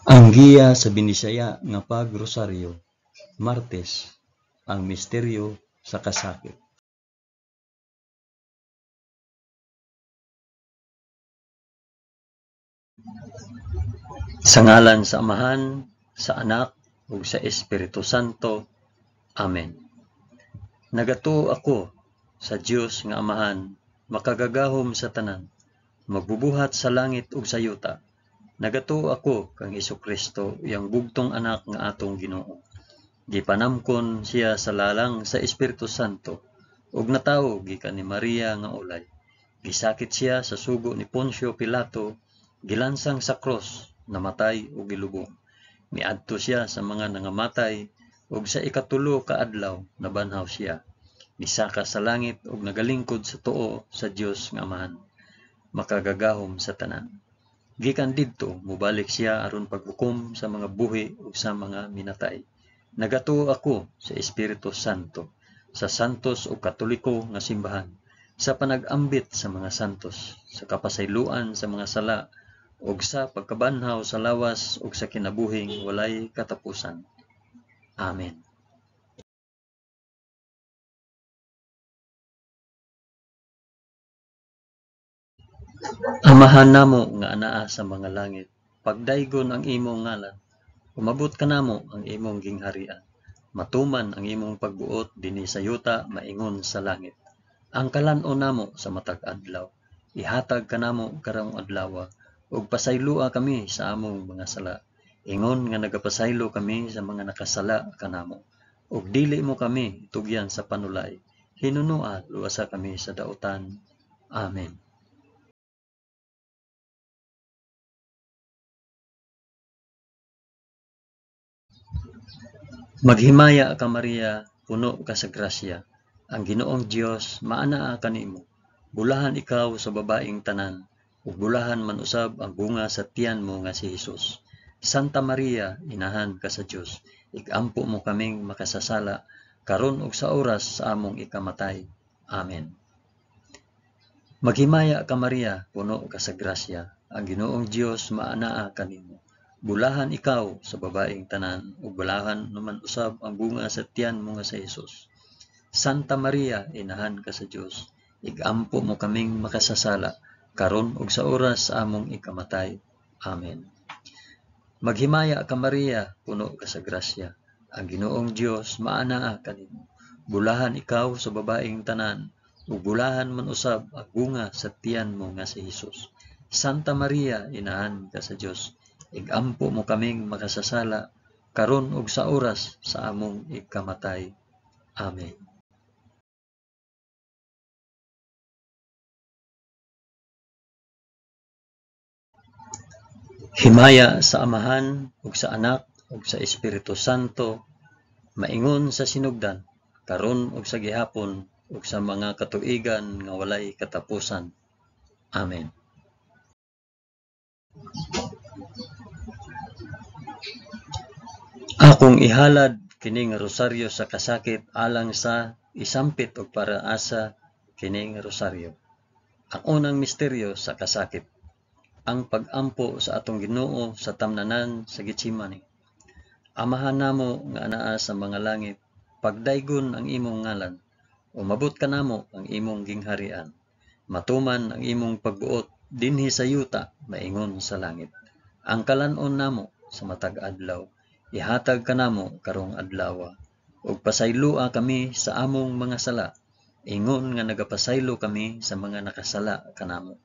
Ang giya sa Binisaya nga pagrosaryo, Martes, ang misteryo sa kasakit. Sa ngalan sa Amahan, sa Anak ug sa Espiritu Santo. Amen. Nagatuo ako sa Dios nga Amahan, makagagahom sa tanan, magbubuhat sa langit ug sa yuta. Nagatuo ako kang Hesukristo, iyang bugtong anak nga atong Ginoo. Gipanamkon siya sa lalang sa Espiritu Santo ug natawo gikan ni Maria nga ulay. Gisakit siya sa sugo ni Poncio Pilato, gilansang sa krus, namatay ug gilubong. Miadto siya sa mga nangamatay ug sa ikatulo ka adlaw nabanhaw siya. Misaka sa langit ug nagalingkod sa tuo sa Dios nga Amahan, makagagahom sa tanan. Gikan didto mobalik siya aron paghukom sa mga buhi ug sa mga minatay. Nagatuo ako sa Espiritu Santo, sa santos ug katoliko nga simbahan, sa panag-ambit sa mga santos, sa kapasayloan sa mga sala ug sa pagkabanhaw sa lawas ug sa kinabuhing walay katapusan. Amen. Amahan namo nga anaa sa mga langit, pagdaygon ang imong ngalan, umabot kanamo ang imong gingharian. Matuman ang imong pagbuot dinhi sa yuta maingon sa langit. Ang kalan-on namo sa matag adlaw, ihatag kanamo karong adlawa, ug pasayloa kami sa among mga sala, ingon nga nagapasaylo kami sa mga nakasala kanamo. Ug dili mo kami itugyan sa panulay, hinunua luwasa kami sa dautan. Amen. Maghimaya ka Maria, puno ka sa grasya. Ang Ginoong Dios maanaa kanimo. Bulahan ikaw sa babaeng tanan, ug bulahan man usab ang bunga sa tiyan mo nga si Hesus. Santa Maria, inahan ka sa Dios, igampo mo kaming makasasala karon ug sa oras sa among ikamatay. Amen. Maghimaya ka Maria, puno ka sa grasya. Ang Ginoong Dios maanaa kanimo. Bulahan ikaw sa babaeng tanan, ug bulahan naman usab ang bunga sa tiyan mo nga si Hesus. Santa Maria, inahan ka sa Dios, igampo mo kaming makasasala, karon ug sa oras sa among ikamatay. Amen. Maghimaya ka Maria, puno ka sa grasya. Ang Ginoong Dios maanaa kanimo. Bulahan ikaw sa babaeng tanan, ug bulahan man usab ang bunga sa tiyan mo nga si Hesus. Santa Maria, inahan ka sa Dios, igampo mo kaming makasasala, karon ug sa oras sa among ikamatay. Amen. Himaya sa Amahan ug sa Anak ug sa Espiritu Santo, maingon sa sinugdan, karon ug sa gihapon ug sa mga katuigan nga walay katapusan. Amen. Akong ihalad kining rosaryo sa kasakit alang sa isampit og para asa kining rosaryo. Ang unang misteryo sa kasakit, ang pag-ampo sa atong Ginoo sa tamnanan sa Getsemani. Amahan namo nga anaa sa mga langit, pagdaygon ang imong ngalan, umabot kanamo ang imong gingharian. Matuman ang imong pagbuot dinhi sa yuta maingon sa langit. Ang kalan-on namo sa matag adlaw, ihatag kanamo karong adlawa, ug pasayloa kami sa among mga sala, ingon nga nagapasaylo kami sa mga nakasala kanamo.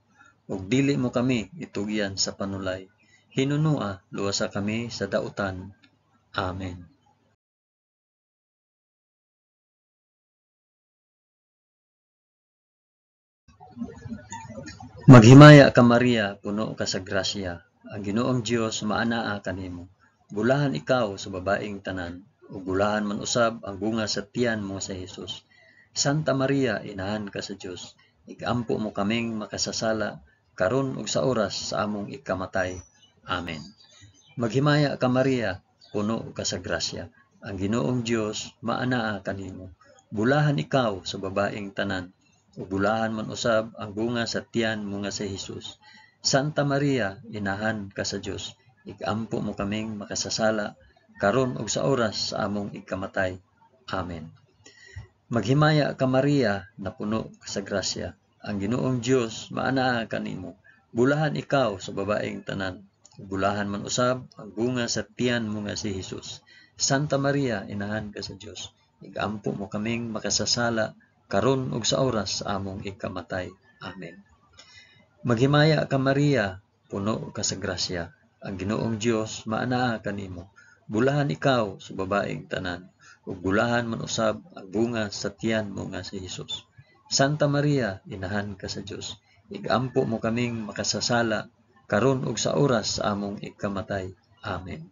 Ug dili mo kami itugyan sa panulay, hinunua luwasa kami sa dautan. Amen. Maghimaya ka Maria, puno ka sa grasya. Ang Ginoong Dios maanaa kanimo. Bulahan ikaw sa babaeng tanan, ug bulahan man usab ang bunga sa tiyan mo sa Hesus. Santa Maria, inahan ka sa Dios, igampo mo kaming makasasala, karon ug sa oras sa among ikamatay. Amen. Maghimaya ka Maria, puno ka sa grasya. Ang Ginoong Dios maanaa kanimo. Bulahan ikaw sa babaeng tanan, ug bulahan man usab ang bunga sa tiyan mo nga si Hesus. Santa Maria, inahan ka sa Dios, Igampo mo kaming makasasala, karon ug sa oras sa among igkamatay. Amen. Maghimaya ka Maria, napuno ka sa grasya. Ang Ginoong Dios maanaa kanimo. Bulahan ikaw sa babaeng tanan. Bulahan man usab ang bunga sa tiyan mo nga si Hesus. Santa Maria, inahan ka sa Dios. Igampo mo kaming makasasala, karon ug sa oras sa among ikamatay. Amen. Maghimaya ka Maria, puno ka sa grasya. Ang Ginoong Dios maanaa kanimo. Bulahan ikaw sa babaeng tanan, ug bulahan man usab ang bunga sa tiyan mo nga si Hesus. Santa Maria, inahan ka sa Dios. Igampo mo kaming makasasala, karon ug sa oras sa among ikamatay. Amen.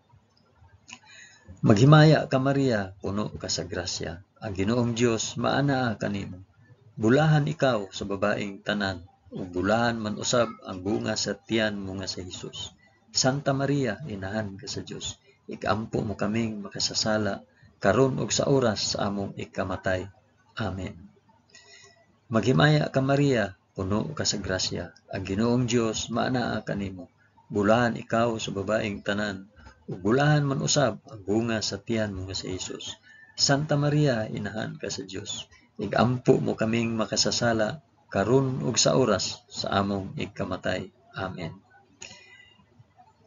Maghimaya ka Maria, puno ka sa grasya. Ang Ginoong Dios maanaa kanimo. Bulahan ikaw sa babaeng tanan, ug bulahan man usab ang bunga sa tiyan mo nga si Hesus. Santa Maria, inahan ka sa Dios. Igampo mo kaming makasasala, karon ug sa oras sa among ikamatay. Amen. Maghimaya ka Maria, puno ka sa grasya. Ang Ginoong Dios maanaa kanimo. Bulahan ikaw sa babaeng tanan, ug bulahan man usab ang bunga sa tiyan mo nga si Hesus. Santa Maria, inahan ka sa Dios. Igampo mo kaming makasasala, karon ug sa oras sa among ikamatay. Amen.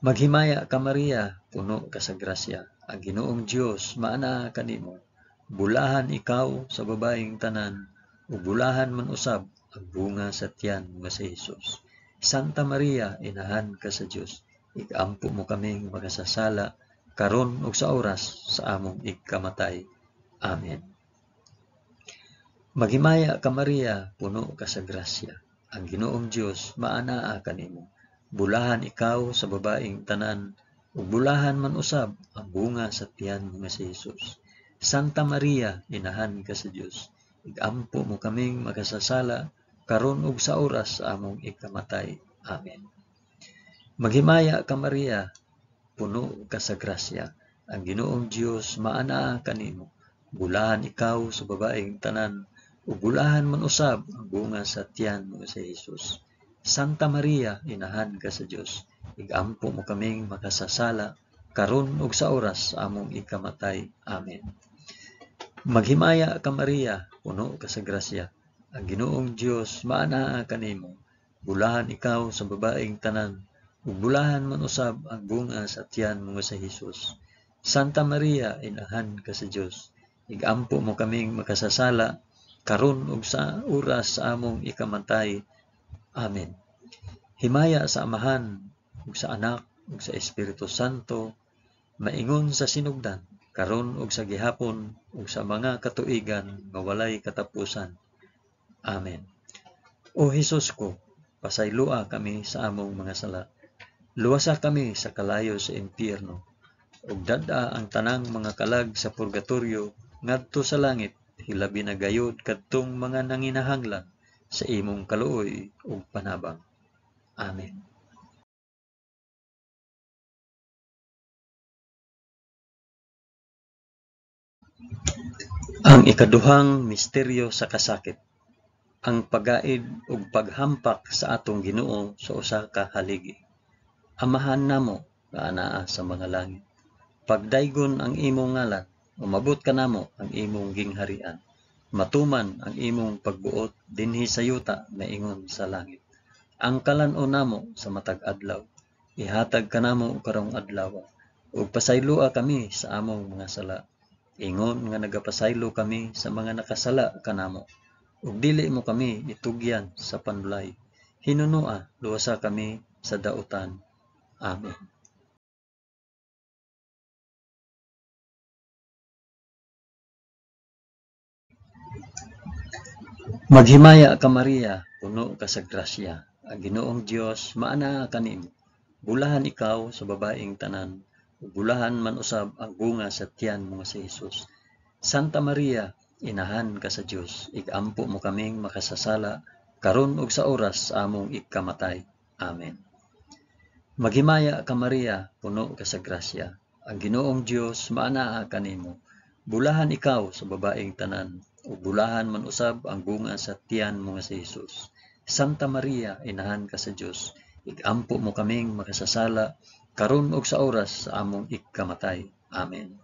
Maghimaya ka Maria, puno ka sa grasya. Ang Ginoong Dios maanaa kanimo. Bulahan ikaw sa babaeng tanan, ug bulahan man usab ang bunga sa tiyan mo nga si Hesus. Santa Maria, inahan ka sa Dios. Igampo mo kaming makasasala, karon ug sa oras sa among ikamatay. Amen. Maghimaya ka Maria, puno ka sa grasya. Ang Ginoong Dios maanaa kanimo. Bulahan ikaw sa babaeng tanan, ug bulahan man usab ang bunga sa tiyan mo nga si Hesus. Santa Maria, inahan ka sa Dios. Igampo mo kaming makasasala, karon ug sa oras sa among ikamatay. Amen. Maghimaya ka Maria, puno ka sa grasya. Ang Ginoong Dios maanaa kanimo. Bulahan ikaw sa babaeng tanan, ug bulahan man usab ang bunga sa tiyan mo nga si Hesus. Santa Maria, inahan ka sa Dios. Igampo mo kaming makasasala, karon ug sa oras sa among ikamatay. Amen. Maghimaya ka Maria, puno ka sa grasya. Ang Ginoong Dios maanaa kanimo. Bulahan ikaw sa babaeng tanan, ug bulahan man usab ang bunga sa tiyan mo nga si Hesus. Santa Maria, inahan ka sa Dios. Igampo mo kaming makasasala, karon ug sa oras sa among ikamatay. Amen. Himaya sa Amahan, ug sa Anak, ug sa Espiritu Santo, maingon sa sinugdan, karon ug sa gihapon, ug sa mga katuigan nga walay katapusan. Amen. O Hesus ko, pasayloa kami sa among mga sala. Luwasa kami sa kalayo sa impyerno, ug dad-a ang tanang mga kalag sa purgatorio ngadto sa langit, hilabi na gayod kadtong mga nanginahanglan sa imong kaluoy ug panabang. Amen. Ang ikaduhang misteryo sa kasakit, ang pagaid ug paghampak sa atong Ginoo sa usa ka haligi. Amahan namo nga anaa sa mga langit. Pagdaygon ang imong ngalan, umabot kanamo ang imong gingharian. Matuman ang imong pagbuot dinhi sa yuta maingon sa langit. Ang kalan-on namo sa matag adlaw, ihatag kanamo karong adlaw, ug pasayloa kami sa among mga sala, ingon nga nagapasaylo kami sa mga nakasala kanamo. Ug dili mo kami itugyan sa panulay, hinunoa luwasa kami sa dautan. Amen. Maghimaya ka Maria, puno ka sa grasya. Ang Ginoong Dios maanaa kanimo. Bulahan ikaw sa babaeng tanan, ug bulahan man usab ang bunga sa tiyan mo nga si Hesus. Santa Maria, inahan ka sa Dios, igampo mo kaming makasasala, karon ug sa oras sa among ikamatay. Amen. Maghimaya ka Maria, puno ka sa grasya. Ang Ginoong Dios maanaa kanimo. Bulahan ikaw sa babaeng tanan, ug bulahan man usab ang bunga sa tiyan mo nga si Hesus. Santa Maria, inahan ka sa Dios, igampo mo kaming makasasala, karon ug sa oras sa among ikamatay. Amen.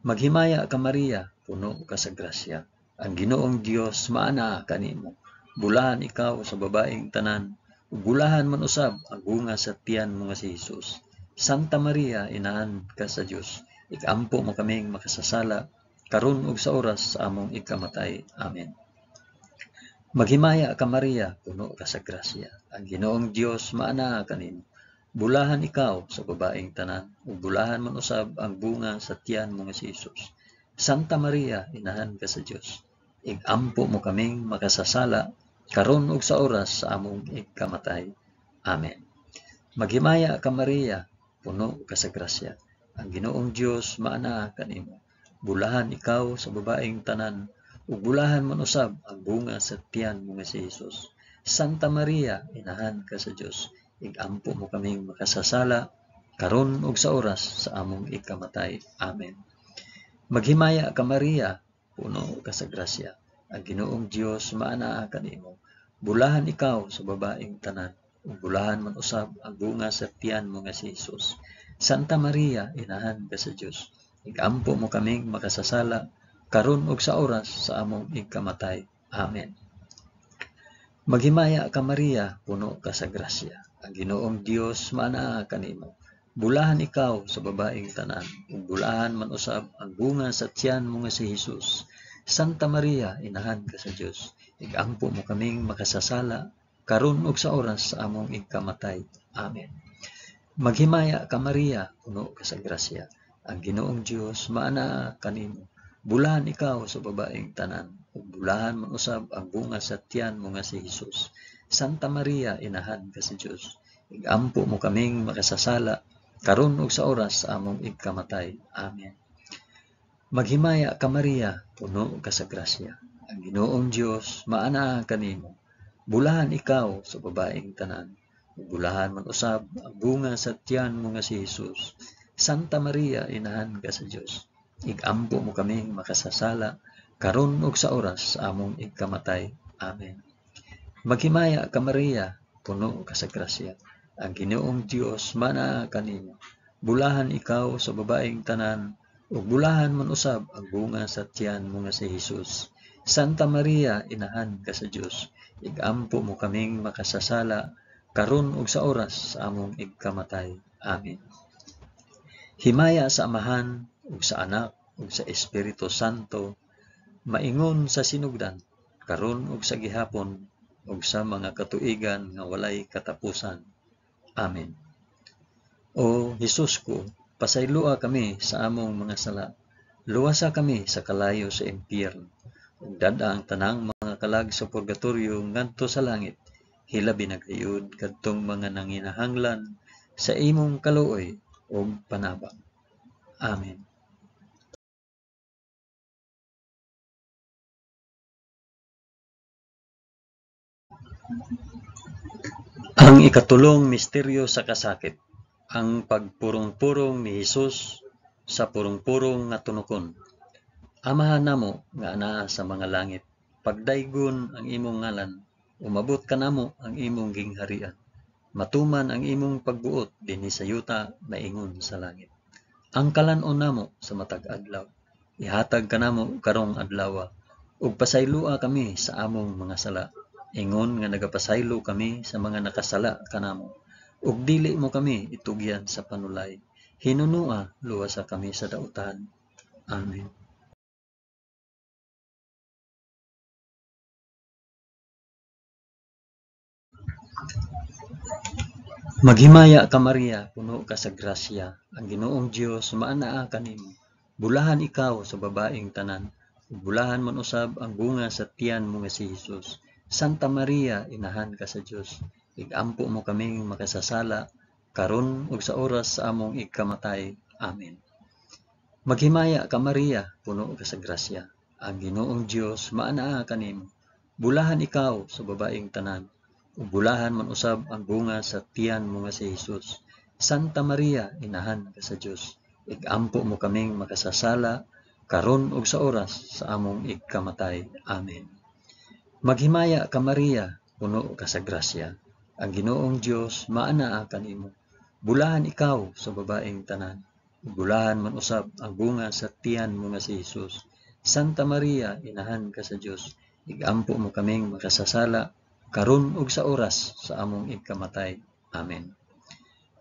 Maghimaya ka Maria, puno ka sa grasya. Ang Ginoong Dios maanaa kanimo. Bulahan ikaw sa babaeng tanan, ug bulahan man usab ang bunga sa tiyan mo nga si Hesus. Santa Maria, inahan ka sa Dios, ikampo mo kaming makasasala, karon ug sa oras sa among ikamatay. Amen. Maghimaya ka Maria, puno ka sa grasya. Ang Ginoong Dios maanaa kanimo. Bulahan ikaw sa babaeng tanan, ug bulahan man usab ang bunga sa tiyan mo nga si Hesus. Santa Maria, inahan ka sa Dios, igampo mo kaming makasasala, karon ug sa oras sa among ikamatay. Amen. Maghimaya ka Maria, puno ka sa grasya. Ang Ginoong Dios maanaa kanimo. Bulahan ikaw sa babaeng tanan, ug bulahan man usab ang bunga sa tiyan mo nga si Hesus. Santa Maria, inahan ka sa Dios, igampo mo kaming makasasala, karon ug sa oras sa among ikamatay. Amen. Maghimaya ka Maria, puno ka sa grasya. Ang Ginoong Dios maanaa kanimo. Bulahan ikaw sa babaeng tanan, ug bulahan man usab ang bunga sa tiyan mo nga si Hesus. Santa Maria, inahan ka sa Dios, igampo mo kaming makasasala, karon ug sa oras sa among ikamatay. Amen. Maghimaya ka Maria, puno ka sa grasya. Ang Ginoong Dios maanaa kanimo. Bulahan ikaw sa babaeng tanan, ug bulahan man usab ang bunga sa tiyan mo nga si Hesus. Santa Maria, inahan ka sa Dios, igampo mo kaming makasasala, karon ug sa oras sa among ikamatay. Amen. Maghimaya ka Maria, puno ka sa grasya. Ang Ginoong Dios maanaa kanimo. Bulahan ikaw sa babaeng tanan, ug bulahan man usab ang bunga sa tiyan mo nga si Hesus. Santa Maria, inahan ka sa Dios, igampo mo kaming makasasala, karon ug sa oras sa among ikamatay. Amen. Maghimaya ka Maria, puno ka sa grasya. Ang Ginoong Dios maanaa kanimo. Bulahan ikaw sa babaeng tanan, ug bulahan man usab ang bunga sa tiyan mo nga si Hesus. Santa Maria, inahan ka sa Dios, igampo mo kaming makasasala, karon ug sa oras sa among ikamatay. Amen. Maghimaya ka Maria, puno ka sa grasya. Ang Ginoong Dios maanaa kanimo. Bulahan ikaw sa babaeng tanan, ug bulahan man usab ang bunga sa tiyan mo nga si Hesus. Santa Maria, inahan ka sa Dios, igampo mo kaming makasasala, karon ug sa oras sa among ikamatay. Amen. Himaya sa Amahan, ug sa Anak, ug sa Espiritu Santo, maingon sa sinugdan, karon ug sa gihapon, ug sa mga katuigan nga walay katapusan. Amen. O Hesus ko, pasayloa kami sa among mga sala. Luwasa kami sa kalayo sa impyerno. Ug dad-a ang tanang mga kalag sa purgatorio ngadto sa langit. Hilabi na gayud kadtong mga nanginahanglan sa imong kaluoy ug panabang. Amen. Ang ikatulong misteryo sa kasakit, ang pagpurong-purong ni Hesus sa purong-purong nga tunokon. Amahan namo nga anaa sa mga langit, pagdaygon ang imong ngalan, umabot kanamo ang imong gingharian. Matuman ang imong pagbuot dinhi sa yuta maingon sa langit. Ang kalan-on namo sa matag adlaw, ihatag kanamo karong adlawa, ug pasayloa kami sa among mga sala, ingon nga nagapasaylo kami sa mga nakasala kanamo. Ug dili mo kami itugyan sa panulay, hinunua luwasa kami sa dautan. Amen. Maghimaya ka Maria, puno ka sa grasya. Ang Ginoong Dios maanaa kanimo. Bulahan ikaw sa babaeng tanan, ug bulahan man usab ang bunga sa tiyan mo nga si Hesus. Santa Maria, inahan ka sa Dios, igampo mo kaming makasasala, karon ug sa oras sa among ikamatay. Amen. Maghimaya ka Maria, puno ka sa grasya. Ang Ginoong Dios maanaa kanimo. Bulahan ikaw sa babaeng tanan, ug bulahan man usab ang bunga sa tiyan mo nga si Hesus. Santa Maria, inahan ka sa Dios, igampo mo kaming makasasala, karon ug sa oras sa among ikamatay. Amen. Maghimaya ka Maria, puno ka sa grasya. Ang Ginoong Dios maanaa kanimo. Bulahan ikaw sa babaeng tanan, ug bulahan man usab ang bunga sa tiyan mo nga si Hesus. Santa Maria, inahan ka sa Dios, igampo mo kaming makasasala, karon ug sa oras sa among igkamatay. Amen.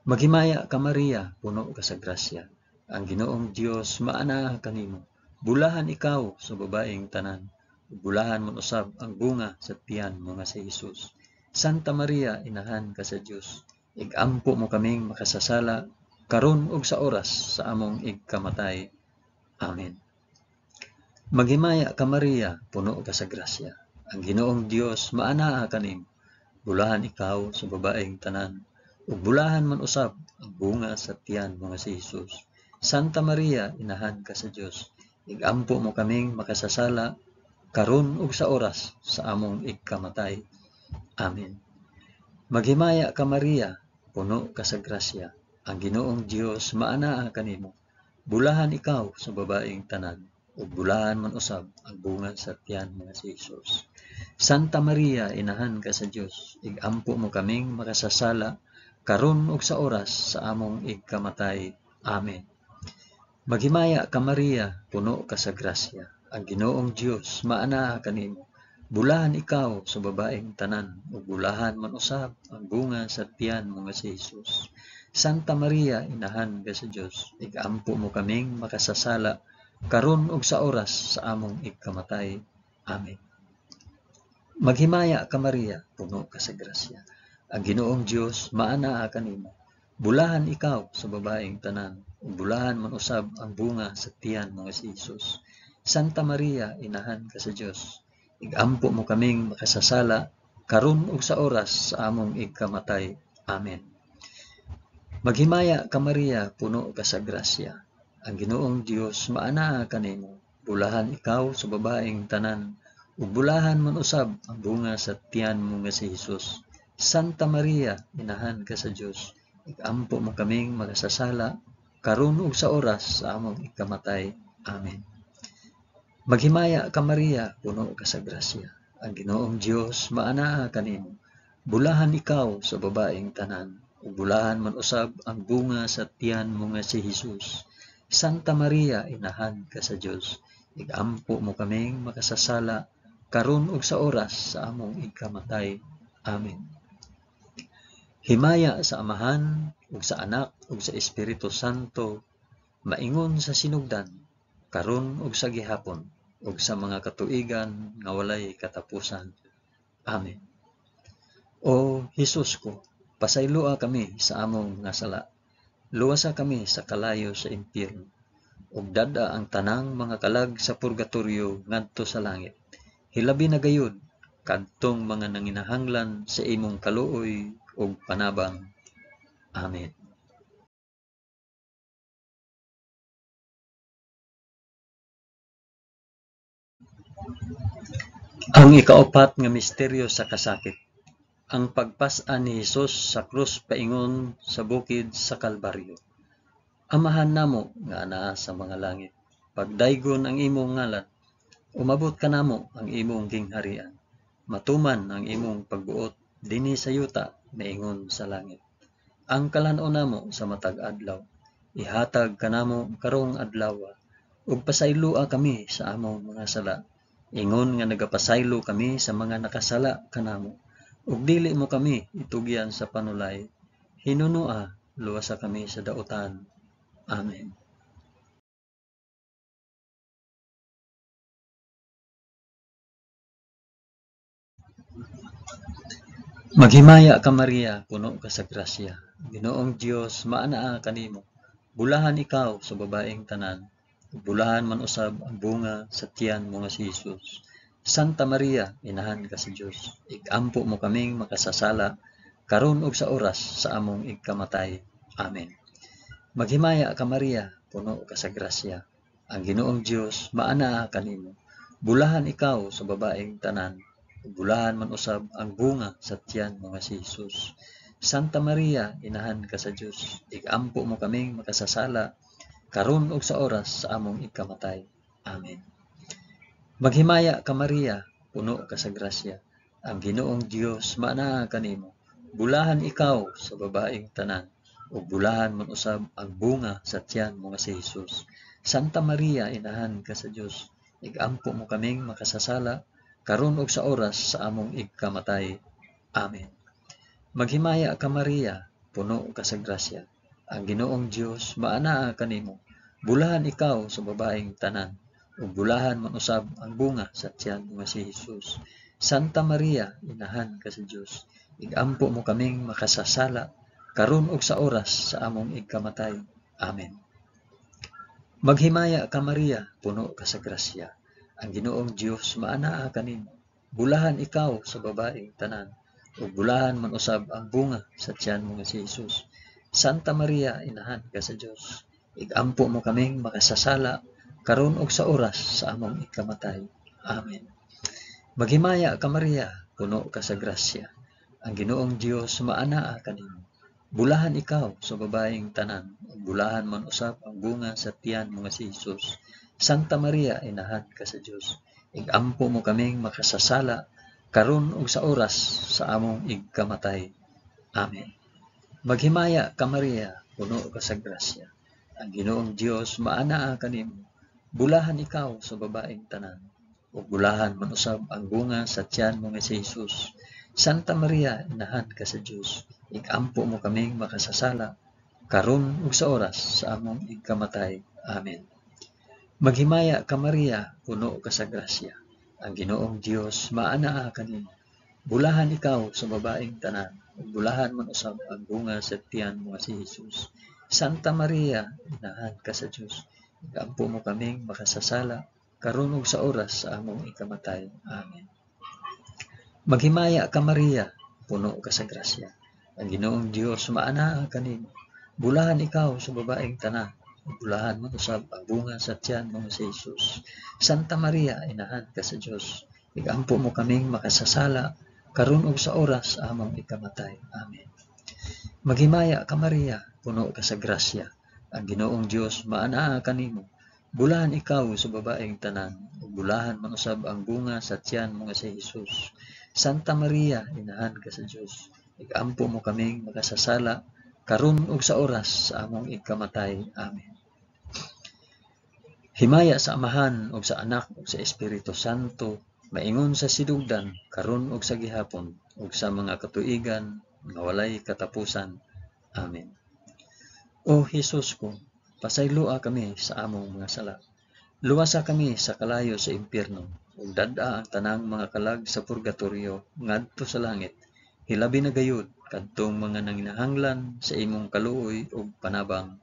Maghimaya ka Maria, puno ka sa grasya. Ang Ginoong Dios maanaa kanimo. Bulahan ikaw sa babaeng tanan, ug bulahan man usab ang bunga sa tiyan mo nga si Hesus. Santa Maria, inahan ka sa Dios, igampo mo kaming makasasala, karon ug sa oras sa among igkamatay. Amen. Maghimaya ka Maria, puno ka sa grasya. Ang Ginoong Dios maanaa kanimo. Bulahan ikaw sa babaeng tanan, ug bulahan man usab ang bunga sa tiyan mo nga si Hesus. Santa Maria, inahan ka sa Dios, igampo mo kaming makasasala, karon ug sa oras sa among igkamatay. Amen. Maghimaya ka Maria, puno ka sa grasya. Ang Ginoong Dios maanaa kanimo. Bulahan ikaw sa babaeng tanan, ug bulahan man usab ang bunga sa tiyan mo nga si Hesus. Santa Maria, inahan ka sa Dios, igampo mo kaming makasasala, karon ug sa oras sa among igkamatay. Amen. Maghimaya ka Maria, puno ka sa grasya. Ang Ginoong Dios maanaa kanimo. Bulahan ikaw sa babaeng tanan, ug bulahan man usab ang bunga sa tiyan mo nga si Hesus. Santa Maria, inahan ka sa Dios, igampo mo kaming makasasala, karon ug sa oras sa among igkamatay. Amen. Maghimaya ka Maria, puno ka sa grasya. Ang Ginoong Dios maanaa kanimo. Bulahan ikaw sa babaeng tanan, ug bulahan man usab ang bunga sa tiyan mo nga si Hesus. Santa Maria, inahan ka sa Dios, igampo mo kaming makasasala, karon ug sa oras sa among igkamatay. Amen. Maghimaya ka Maria, puno ka sa grasya. Ang Ginoong Dios maanaa kanimo. Bulahan ikaw sa babaeng tanan, ug bulahan man usab ang bunga sa tiyan mo nga si Hesus. Santa Maria, inahan ka sa Dios, igampo mo kaming makasasala, karon ug sa oras sa among ikamatay. Amen. Maghimaya ka Maria, puno ka sa grasya. Ang Ginoong Dios maanaa kanimo. Bulahan ikaw sa babaeng tanan, ug bulahan man usab ang bunga sa tiyan mo nga si Hesus. Santa Maria, inahan ka sa Dios, igampo mo kaming makasasala, karon ug sa oras sa among ikamatay. Amen. Himaya sa Amahan, ug sa Anak, ug sa Espiritu Santo, maingon sa sinugdan, karon ug sa gihapon, ug sa mga katuigan nga walay katapusan. Amen. O Hesus ko, pasayloa kami sa among nga sala. Luwasa kami sa kalayo sa impyerno, ug dad-a ang tanang mga kalag sa purgatorio ngadto sa langit. Hilabi na gayud kadtong mga nanginahanglan sa imong kaluoy ug panabang. Amen. Ang ikaupat nga misteryo sa kasakit, ang pagpas-an ni Hesus sa krus paingon sa bukid sa Kalbaryo. Amahan namo nga anaa sa mga langit, pagdaygon ang imong ngalan, umabot kanamo ang imong gingharian, matuman ang imong pagbuot dinhi sa yuta maingon sa langit. Ang kalan-on namo sa matag adlaw, ihatag kanamo karong adlaw, ug pasayloa kami sa among mga sala, ingon nga nagapasaylo kami sa mga nakasala kanamo, ug dili mo kami itugyan sa panulay, hinunoa luwasa kami sa dautan. Amen. Maghimaya ka Maria, puno ka sa grasya. Ginoong Dios maanaa kanimo. Bulahan ikaw sa babaeng tanan, ug bulahan man usab ang bunga sa tiyan mo nga si Hesus. Santa Maria, inahan ka sa Dios, igampo mo kaming makasasala, karon ug sa oras sa among igkamatay. Amen. Maghimaya ka Maria, puno ka sa grasya. Ang Ginoong Dios maanaa kanimo. Bulahan ikaw sa babaeng tanan, ug bulahan man usab ang bunga sa tiyan mo nga si Hesus. Santa Maria, inahan ka sa Dios, igampo mo kaming makasasala, karon ug sa oras sa among ikamatay. Amen. Maghimaya ka Maria, puno ka sa grasya. Ang Ginoong Dios maanaa kanimo. Bulahan ikaw sa babaeng tanan, ug bulahan man usab ang bunga sa tiyan mo nga si Hesus. Santa Maria, inahan ka sa Dios, igampo mo kaming makasasala, karon ug sa oras sa among igkamatay. Amen. Maghimaya ka Maria, puno ka sa grasya. Ang Ginoong Dios maanaa kanimo. Bulahan ikaw sa babaeng tanan, ug bulahan man usab ang bunga sa tiyan mo nga si Hesus. Santa Maria, inahan ka sa Dios, igampo mo kaming makasasala, karon ug sa oras sa among igkamatay. Amen. Maghimaya ka Maria, puno ka sa grasya. Ang Ginoong Dios maanaa kanimo. Bulahan ikaw sa babaeng tanan, ug bulahan man usab ang bunga sa tiyan mo nga si Hesus. Santa Maria, inahan ka sa Dios, igampo mo kaming makasasala, karon ug sa oras sa among ikamatay. Amen. Maghimaya ka Maria, puno ka sa grasya. Ang Ginoong Dios maanaa kanimo. Bulahan ikaw sa babaeng tanan, ug bulahan man usab ang bunga sa tiyan mo nga si Hesus. Santa Maria, inahan ka sa Dios, igampo mo kaming makasasala, karon ug sa oras sa among igkamatay. Amen. Maghimaya ka Maria, puno ka sa grasya. Ang Ginoong Dios maanaa kanimo. Bulahan ikaw sa babaeng tanan, ug bulahan man usab ang bunga sa tiyan mo nga si Hesus. Santa Maria, inahan ka sa Dios, igampo mo kaming makasasala, karon ug sa oras sa among igkamatay. Amen. Maghimaya ka Maria, puno ka sa grasya. Ang Ginoong Dios maanaa kanimo. Bulahan ikaw sa babaeng tanan, ug bulahan man usab ang bunga sa tiyan mo nga si Hesus. Santa Maria, inahan ka sa Dios, igampo mo kaming makasasala, karon ug sa oras sa among ikamatay. Amen. Maghimaya ka Maria, puno ka sa grasya. Ang Ginoong Dios maanaa kanimo. Bulahan ikaw sa babaeng tanan, ug bulahan man usab ang bunga sa tiyan mo nga si Hesus. Santa Maria, inahan ka sa Dios, igampo mo kaming makasasala, karon ug sa oras sa among ikamatay. Amen. Maghimaya ka Maria, puno ka sa grasya. Ang Ginoong Dios maanaa kanimo. Bulahan ikaw sa babaeng tanan, ug bulahan man usab ang bunga sa tiyan mo nga si Hesus. Santa Maria, inahan ka sa Dios, igampo mo kaming makasasala, karon ug sa oras sa among ikamatay. Amen. Himaya sa Amahan ug sa Anak ug sa Espiritu Santo, maingon sa sidugdan, karon ug sa gihapon, ug sa mga katuigan nga walay katapusan. Amen. O Hesus ko, pasayloa kami sa among mga sala. Luwasa kami sa kalayo sa impyerno, ug dad-a ang tanang mga kalag sa purgatorio ngadto sa langit, hilabi na gayud kadtong mga nanginahanglan sa imong kaluoy ug panabang.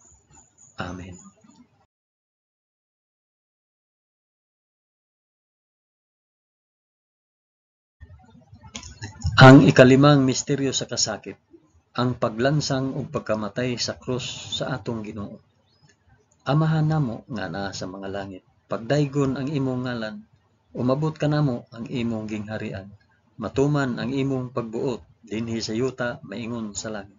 Amen. Ang ikalimang misteryo sa kasakit, ang paglansang ug pagkamatay sa krus sa atong Ginoo. Amahan namo nga naa sa mga langit, pagdaygon ang imong ngalan, umabot kanamo ang imong gingharian, matuman ang imong pagbuot dinhi sa yuta maingon sa langit.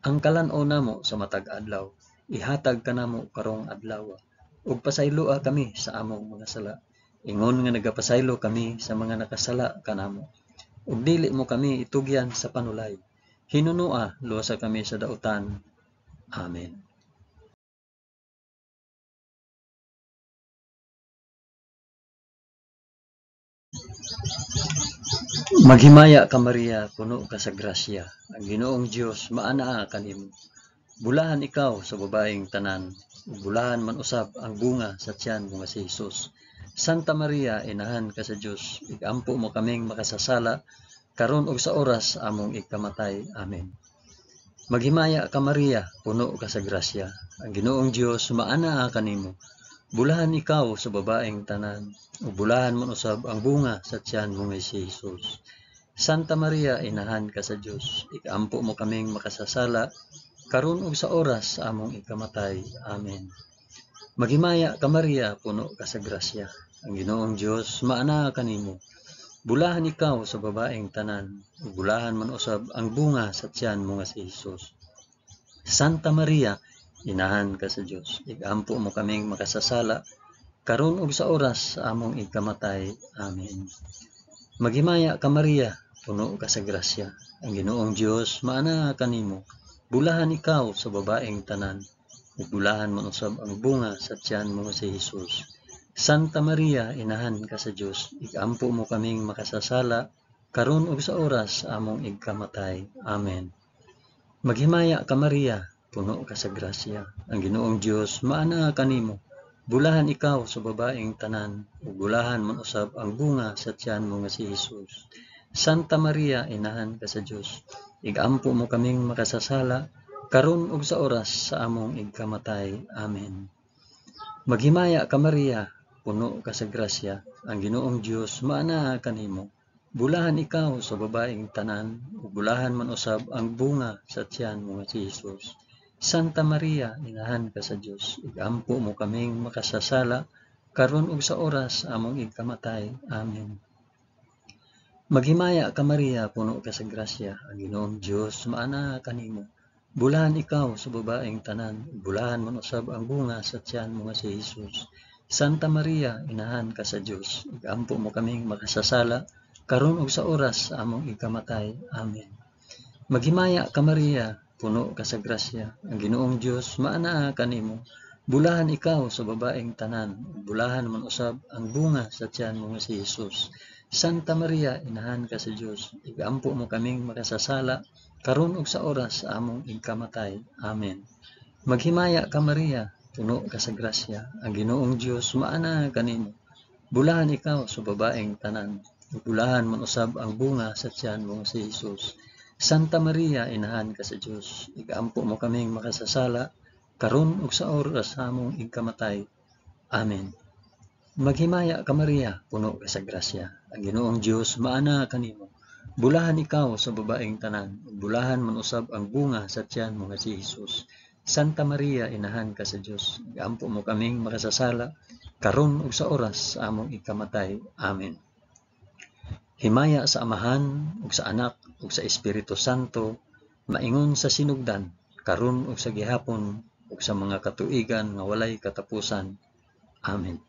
Ang kalan-on namo sa matag adlaw, ihatag kanamo karong adlaw, ug pasayloa kami sa among mga sala, ingon nga nagapasaylo kami sa mga nakasala kanamo. Ug dili mo kami itugyan sa panulay, hinunoa luwasa kami sa dautan. Amen. Maghimaya ka Maria, puno ka sa grasya. Ang Ginoong Dios maanaa kanimo. Bulahan ikaw sa babaeng tanan, ug bulahan man usab ang bunga sa tiyan mo nga si Hesus. Santa Maria, inahan ka sa Dios, igampo mo kaming makasasala, karon ug sa oras sa among ikamatay. Amen. Maghimaya ka Maria, puno ka sa grasya. Ang Ginoong Dios maanaa kanimo. Bulahan ikaw sa babaeng tanan, ug bulahan man usab ang bunga sa tiyan mo nga si Hesus. Santa Maria, inahan ka sa Dios, ikampo mo kaming makasasala, karon ug sa oras sa among ikamatay. Amen. Maghimaya ka Maria, puno ka sa grasya. Ang Ginoong Dios maanaa kanimo. Bulahan ikaw sa babaeng tanan, ug bulahan man usab ang bunga sa tiyan mo nga si Hesus. Santa Maria, inahan ka sa Dios, igampo mo kaming makasasala, karon ug sa oras sa among ikamatay. Amen. Maghimaya ka Maria, puno ka sa grasya. Ang Ginoong Dios maanaa kanimo. Bulahan ikaw sa babaeng tanan, ug bulahan man usab ang bunga sa tiyan mo nga si Hesus. Santa Maria, inahan ka sa Dios, igampo mo kaming makasasala, karon ug sa oras sa among igkamatay. Amen. Maghimaya ka Maria, puno ka sa grasya, ang Ginoong Dios maanaa kanimo. Bulahan ikaw sa babaeng tanan, ug bulahan man usab ang bunga sa tiyan mo nga si Hesus. Santa Maria, inahan ka sa Dios, igampo mo kaming makasasala, karon ug sa oras sa among igkamatay. Amen. Maghimaya ka Maria, puno ka sa grasya, ang Ginoong Dios maanaa kanimo. Bulahan ikaw sa babaeng tanan, ug bulahan man usab ang bunga sa tiyan mo nga si Hesus. Santa Maria, inahan ka sa Dios, igampo mo kaming makasasala, karon ug sa oras sa among igkamatay. Amen. Maghimaya ka Maria, puno ka sa grasya, ang Ginoong Dios maanaa kanimo. Bulahan ikaw sa babaeng tanan, ug bulahan man usab ang bunga sa tiyan mo nga si Hesus. Santa Maria, inahan ka sa Dios, igampo mo kaming makasasala, karon ug sa oras sa among igkamatay. Amen. Maghimaya ka Maria, puno ka sa grasya, ang Ginoong Dios maanaa kanimo. Bulahan ikaw sa babaeng tanan, ug bulahan man usab ang bunga sa tiyan mo nga si Hesus. Santa Maria, inahan ka sa Dios, igampo mo kaming makasasala, karon ug sa oras sa among igkamatay. Amen. Maghimaya ka Maria, puno ka sa grasya, ang Ginoong Dios maanaa kanimo. Bulahan ikaw sa babaeng tanan, ug bulahan man usab ang bunga sa tiyan mo nga si Hesus. Santa Maria, inahan ka sa Dios, igampo mo kaming makasasala, karon ug sa oras sa among igkamatay. Amen. Maghimaya ka Maria, puno ka sa grasya, ang Ginoong Dios maanaa kanimo. Bulahan ikaw sa babaeng tanan, ug bulahan man usab ang bunga sa tiyan mo nga si Hesus. Santa Maria, inahan ka sa Dios, igampo mo kaming makasasala, karon ug sa oras sa among igkamatay. Amen. Himaya sa Amahan ug sa Anak ug sa Espiritu Santo, maingon sa sinugdan, karon ug sa gihapon ug sa mga katuigan nga walay katapusan. Amen.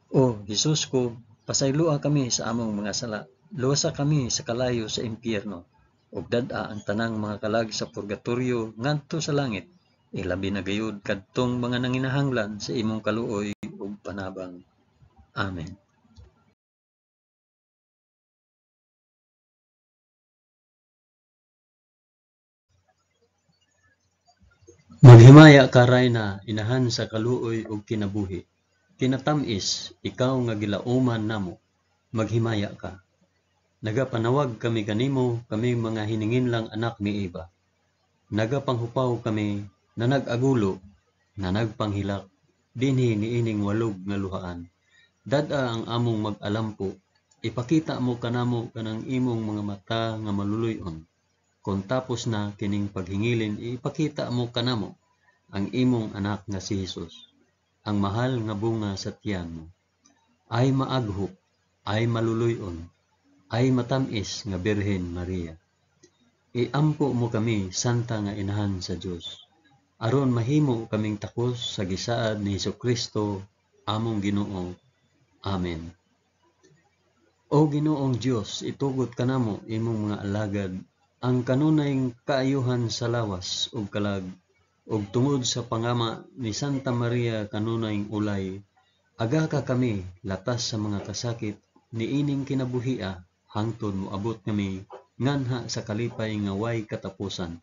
O Hesus ko, pasayloa kami sa among mga sala, luwasa kami sa kalayo sa impyerno, ug dad-a ang tanang mga kalag sa purgatorio ngadto sa langit, ilabi na gayud kadtong mga nanginahanglan sa imong kaluoy ug panabang. Amen. Maghimaya ka Rayna, inahan sa kaluoy ug kinabuhi. Kinatam-is, ikaw nga gilauman namo, maghimaya ka. Nagapanawag kami kanimo, kaming mga hininginlang anak ni Eva. Nagapanghupaw kami na nag-agulo, na nagpanghilak, dinhi niining walog nga luhaan. Dad-a ang among mag-alampo, ipakita mo kanamo kanang imong mga mata nga maluluy-on. Kung tapos na kining paghingilin, ipakita mo kanamo ang imong anak nga si Hesus, ang mahal nga bunga sa tiyan mo. Ay maaghop, ay maluluy-on, ay matam-is nga Birhen Maria. Iampo mo kami, Santa nga Inahan sa Dios, aron mahimo kaming takos sa gisaad ni Hesukristo, among Ginoo. Amen. O Ginoong Dios, itugot kanamo imong mga alagad ang kanunay kaayuhan sa lawas ug kalag, ug tungod sa pangama ni Santa Maria kanunay ulay, agaka kami latas sa mga kasakit niining kinabuhia hangtod moabot kami nganha sa kalipay nga way katapusan.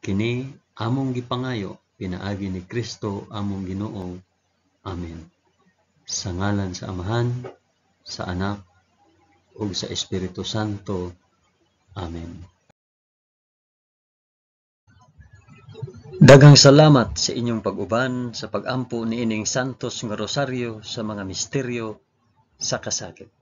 Kini among gipangayo pinaagi ni Kristo among Ginoo. Amen. Sa ngalan sa Amahan, sa Anak, ug sa Espiritu Santo. Amen. Daghang salamat sa inyong pag-uban sa pag-ampo niining Santos nga Rosaryo sa mga misteryo sa kasakit.